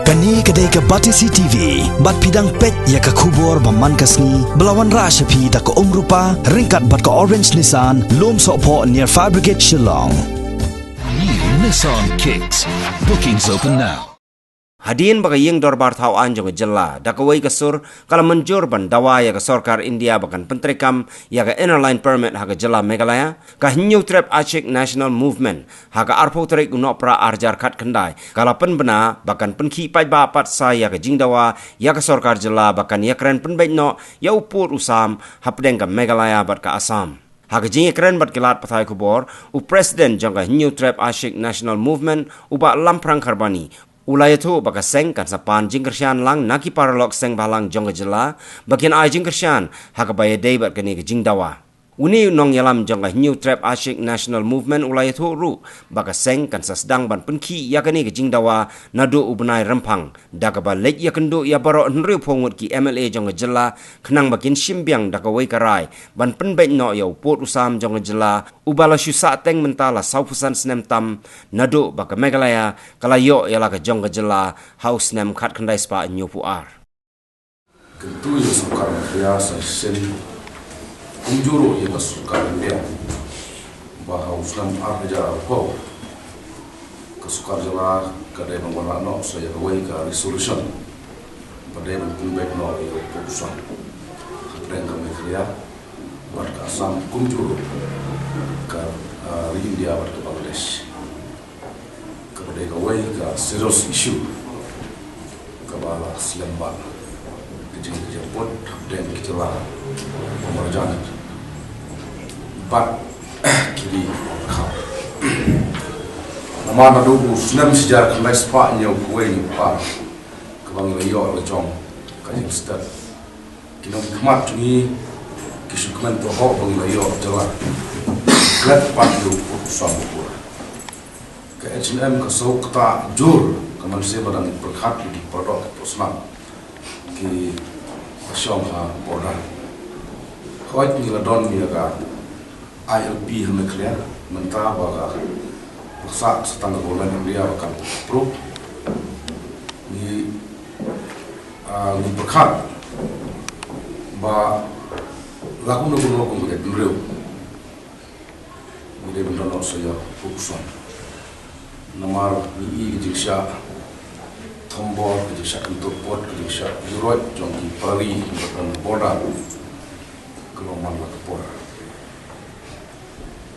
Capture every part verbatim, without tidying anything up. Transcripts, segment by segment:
Kane ka dei ka Batesi T V, bad phi dang peit ïa ka khubor ba man ka sngi, ba la wanrah sha phi da ka Umrupa, ryngkat bad ka Orange Nissan, Lum Sohphoh near Fire Brigade Shillong. New Nissan Kicks. Bookings open now. Hadien ba ka ïing dorbar thaw aiñ jong ka jylla, da kawei ka sur, ka la mynjur ban dawa ïa ka sorkar India ba kan pyntreikam ïa ka Inner Line Permit ha ka jylla Meghalaya, ka Hynñiewtrep Aishik National Movement, ha ka arphew tarik u Nohprah arhajar khatkhyndai, ka la pynbna ba kan pynkhih paidbah pat sa ïa ka jingdawa ïa ka sorkar jylla ba kan ïakren pynbeit noh ïa u pud u sam hapdeng ka Meghalaya bad ka Assam. Ha ka jingïakren bad ki lad pathai khubor, u President jong ka Hynñiewtrep Aishik National Movement, u Bah Lamphrang Kharbani, u la ïathuh ba ka seng kan sa pan jingkyrshan lang na ki paralok seng bhalang jong ka jylla, ba kin ai jingkyrshan ha kaba ïadei bad kane ka jingdawa. Une u nongïalam jong ka Hynñiewtrep Aishik National Movement u la ïathuh ruh ba ka seng kan sa sdang ban pynkhih ïa kane ka jingdawa naduh u bnai Rymphang, da kaba leit ïakynduh ïa baroh hynriewphew ngut ki M L A jong ka jylla, khnang ba kin shim biang da kawei ka rai ban pynbeit noh ïa u pud u sam jong ka jylla, uba la shu sahteng mynta la sawphew san snem tam, naduh ba ka Meghalaya ka la ïoh ïa la ka jong ka jylla ha u snem khatkhyndai spah hynñiewphew ar. Kyntu ïa ka sorkar Meghalaya sa shisien, kumjuh ruh ïa ka sorkar India, ba ha u snem arhajar arphew, ka sorkar jylla ka dei ban wanrah noh sa ïa kawei ka resolution ba dei ban pynbeit noh ïa u pud u sam hapdeng ka Meghalaya bad ka Assam, kumjuh ruh ka, ah, ri India bad ka Bangladesh. Kaba dei kawei ka serious issue kaba la slem bha ka jingkyrpad hapdeng ki jylla ba marjan bad ki ri khap. Namar naduh u snem shihajar khyndai spah hynñiewphew wei hynñiewphew ar, kaba ngi la ïoh la jong ka jingstet, ki nongmihkhmat jong ngi ki shu kmen pyrshah ba ngi la ïoh jylla klet pat ïa u pud u sam u pud. Ka H N M ka shu ktah jur ka mynsiem ba dang pyrkhat ïa ki pyrdoh ki pyrshah ki shong ha border. Hooid, ngi la don ïa ka I L P ha Meghalaya, mynta ba ka, ba sah sa tang ka Government of India ba kan approve. Ngi, ah, ngi pyrkhat ba la kumno kumno kum ka jaitbynriew ngi dei ban don noh sa ïa u pud u sam. Namar ngi i ka jingshah thombor, ka jingshah kyntur pud, ka jingshah ïuhroit jong ki para ri kiba don ha border ka long man la ka por.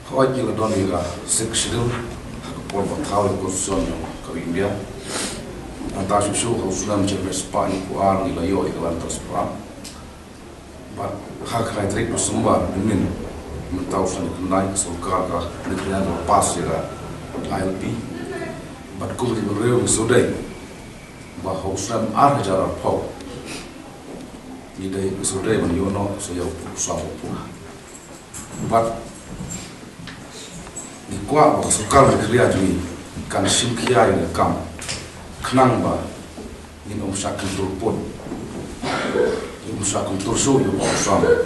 Hooid, ngi la don ïa ka Sixth Schedule ha ka por ba thaw ïa ka Constitution jong ka ri India. Nangta shuh shuh ha u snem shispah hynñiewphew ar ngi la ïoh ïa ka Land Transfer Act. Bad ha ka khyndai tarik December mynnin, mynta u snem khyndai, ka sorkar ka Meghalaya ka la pass ïa ka I L P. Bad kum ka jaitbynriew ngi sngewdei ba ha u snem arhajar arphew ngi dei, ngi sngewdei ban ïoh noh sa ïa u pud u sam u pud. Bad ngi kwah ba ka sorkar Meghalaya jong ngi kan shim khia ïa ka kam khnang ba ngin ym shah kyntur pud, ngin ym shah kyntur shuh ïa u pud u sam, ïa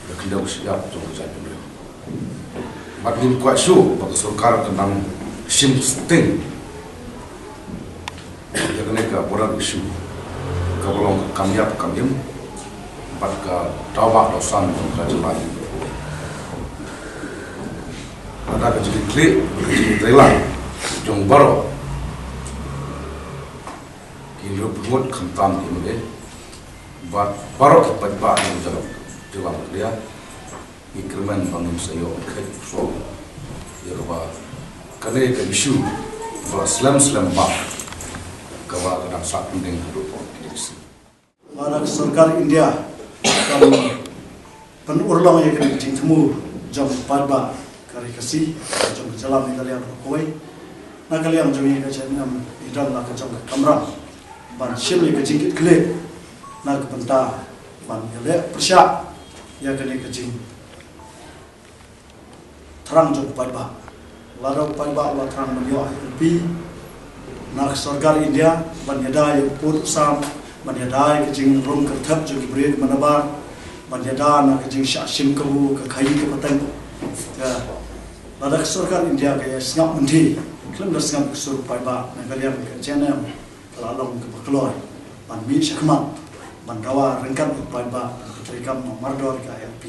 ka khyndew ka shyiap jong ka jaitbynriew. Bad ngim kwah shuh ba ka sorkar kan nang shim sting ïa kane ka border issue, kaba long ka kam ïap kam im bad ka daw bah daw san jong ka jylla. Lada ka jingkitkhlieh bad ka jingtreilang jong baroh ki riewpyngut khamtam ki M L A bad baroh ki paidbah jong ka jylla Meghalaya, ngi kyrmen ba ngin sa ïoh kheit shuh ïa kaba kane ka issue ba la slem slem bha kaba ka dang sah pending haduh kine ki sngi. Lada ka sorkar India kan pynurlong ïa kane ka jingthmu jong ka paidbah ka Ri Khasi, jong ka jylla Meghalaya baroh kawei, na ka liang jong ngi ka H N M ngi don la ka jong ka kamram ban shim ïa ka jingkitkhlieh na ka bynta ban ïaleh pyrshah ïa kane ka jing thrang jong u paidbah. Lada u paidbah u la thrang ban ïoh I L P na ka sorkar India, ban ïada ïa u pud u sam, ban ïada ïa ka jingrung kyrthep jong ki briew ki manabar, ban ïada na ka jingshah shim kabu ka khaii ka pateng. Te lada ka sorkar India ka ïa sngap mynta, khlem da sngap ka sur u paidbah, na ka liang ka H N M ka la long kaba kloi ban mih shakhmat ban dawa ryngkat u paidbah ka treikam mardor ka I L P.